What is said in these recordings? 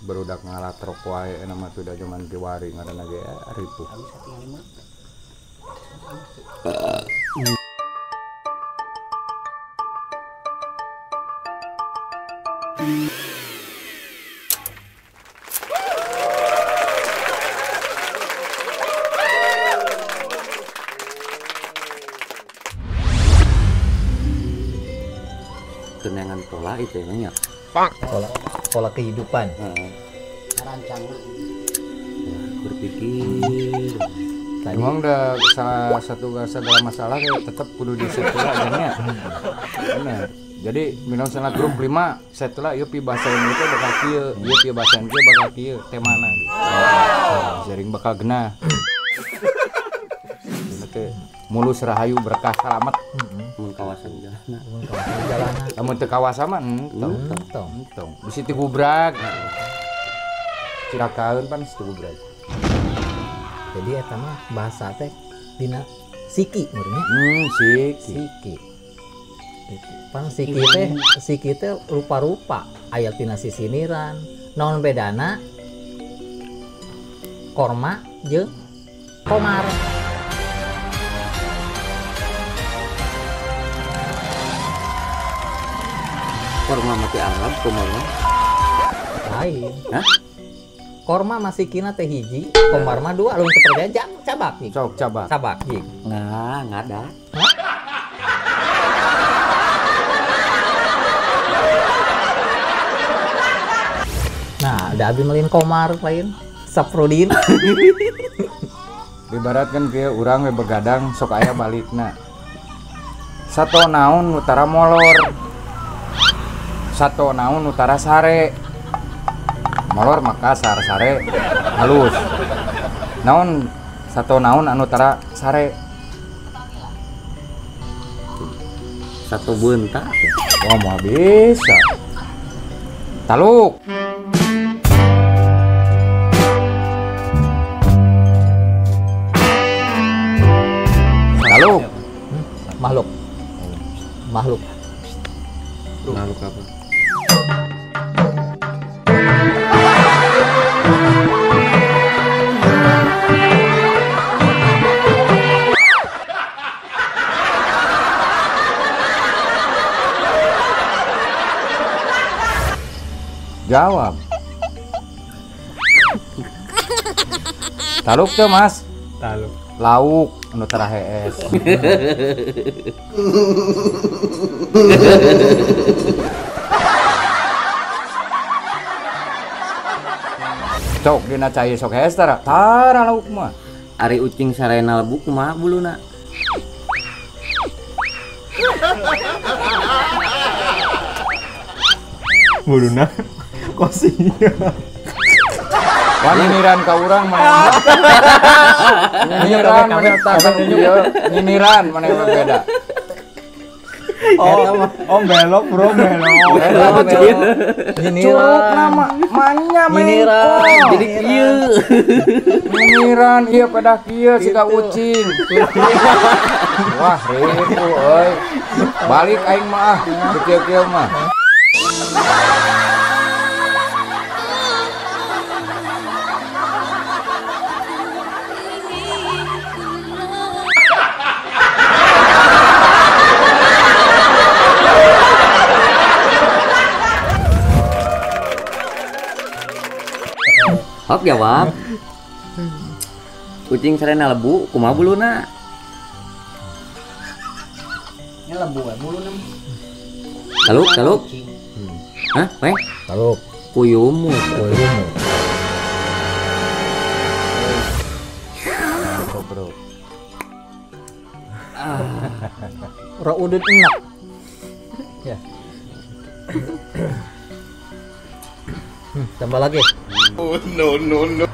Barudak ngalatrok wae nama tuh da zaman kiwari ngaranna ge ripuh. Kenangan pola itu emangnya pola kehidupan. Rancangna berpikir. Emang udah salah satu segala masalah kayak tetap kudu di set lah jadinya. Bener. Jadi misalnya grup 5 set lah ieu pi bahasa ini teh bakal kieu, ieu pi bahasa ieu bakal kieu temana gitu. Jaring bakal genah. Teh mulus rahayu berkah salamet. Mun kawasan jalan. Mun kawasan jalan. Lamun teu kawasan mah entong. Entong. Bisi ti gubrag. Cirakaeun pan si gubrag. Jadi eta mah bahasa teh dina siki meureunnya. Siki. Siki. Pan siki teh rupa-rupa aya tina sisiniran. Naon bedana korma jeung komar. Korma mati Arab, komar mah lain. Hah? Korma masih kina teh hiji, komar mah dua, lu teu percaya cabak nih. Sok cabak. Cabak hiji. Nah, enggak ada. Hah? Nah, ada abi melin komar lain. Saprudin. Ibarat kan kieu urang we begadang sok aya balikna. Sato naon utara molor. Sato naon utara sare. Molor maka sar sare halus. Naon sato naon anu tara sare. Satu bentak. Oh, mau bisa. Taluk. Taluk. Makhluk. Makhluk. Makhluk apa? Jawab. Taluk tuh mas. Taluk. Lauk anu tara hees. Cok dina cai sok hees tara. Tara lauk mah. Ari ucing sarena lebu kumaha buluna? Buluna kosinya. Wah, nyiniran ka urang mah. Nyiniran mana takan ieu, nyiniran mana yang beda. Oh, belok bro, belok. Nyiniran nama manya nyiniran. Jadi kieu. Nyiniran ieu pedah kieu siga ucing. Wah, ribu euy. Balik aing mah ah, kieu-kieu mah. Hop jawab. Kucing sarena lebu, kumaha buluna? Nya lebu we buluna. Taluk, taluk. Hah, weh? Taluk. Kuyumu, kuyumu. Bro. Raudut enak. Ya. Tambah lagi. Oh no no no.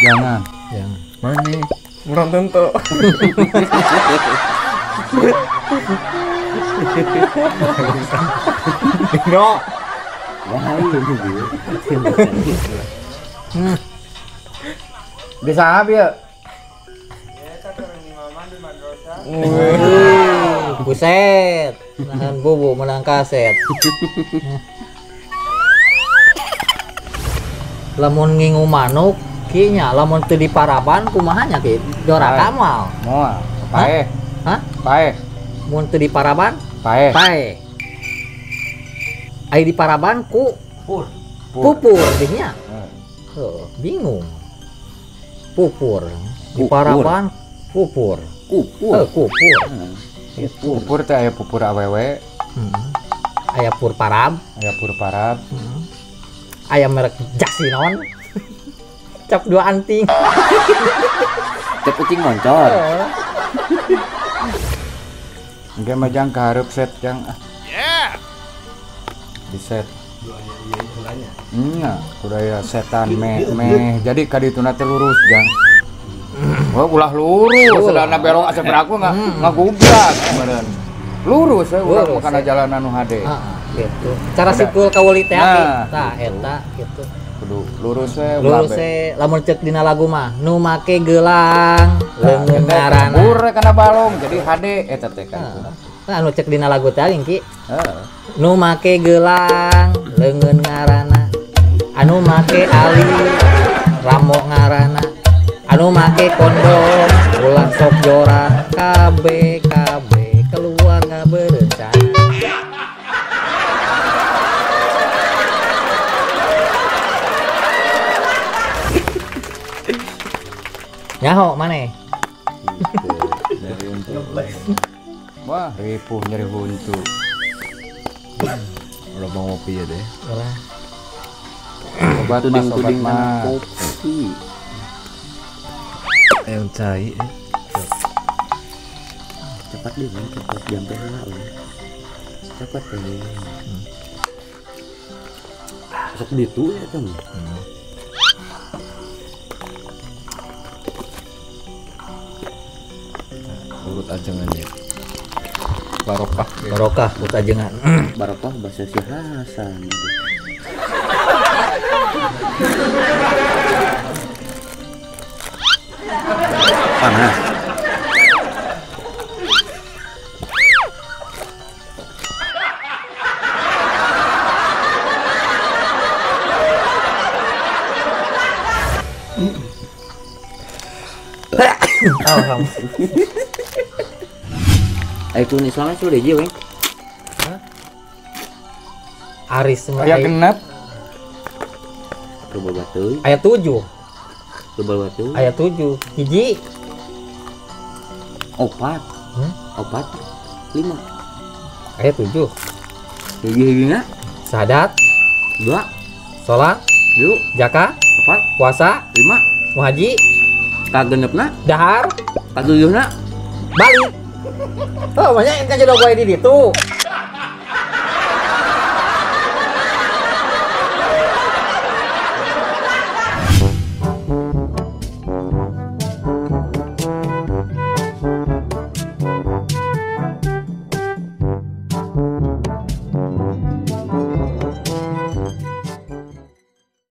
Jangan. Jangan. Mana? Murah tentu. No. Lain ieu. Di saha bieu? Buset, nahan bubu menang kaset. Lamun ngingu manuk ki nya lamun teu diparaban kumaha nya ki? Doraka moal. Moal, paeh. Hah? Paeh. Mun teu diparaban? Paeh. Paeh. Ai diparaban ku pur. Pupur dihnya. Heuh, bingung. Pupur. Diparaban pupur. Kupur. Kupur. Pupur teh aya pupur awewe. Aya pur parab. Aya pur parab. Aya merek Jasinon. Cap dua anting. Cap ucing moncor. Engke mah jang kahareup set jang. Yeah. Di set. Nya, kudu aya setan meh meh. Jadi ka dituna teh lurus jang. Wah, ulah lurus, sedana belok asa beraku ngagubrak meureun. Lurus we urang mah kana jalan anu hade. Heeh, gitu. Cara sikul ka wali teh tah eta gitu. Kudu lurus we ulah. Lurus we lamun ceuk dina lagu mah nu make gelang leungeun ngaranna. Bur kana balong jadi hade eta teh kan. Nah, anu ceuk dina lagu teh ki. Heeh. Nu make gelang leungeun ngaranna. Anu make ali ramo ngaranna. Anu make kondom ulah sok jora KB KB keluarga berencana. Nyaho maneh? Wah, ripuh nyeri huntu. Udah mau ngopi ya deh. Ulah. Obat tuding-tuding mah kopi. Yang cai cepat deh, cepat jampe heula. Cepat deh. Sok ditu ya teh. Urut ajengannya. Barokah. Barokah urut ajengan. Barokah bahasa si Hasan. Panas. Alhamdulillah. Rukun Islamnya sudah hiji we. Aris aya genep. Loba batu. Aya 7. Loba batu. Aya 7. Hiji. Opat. Opat. 5. Aya 7. Hiji-hijina? Sadat. 2. Salat. 2. Zakat. 4. Puasa. 5. Muhaji. Kagenepna? Dahar. Katujuhna? Balik. Oh, banyak yang jodoh gue di ditu.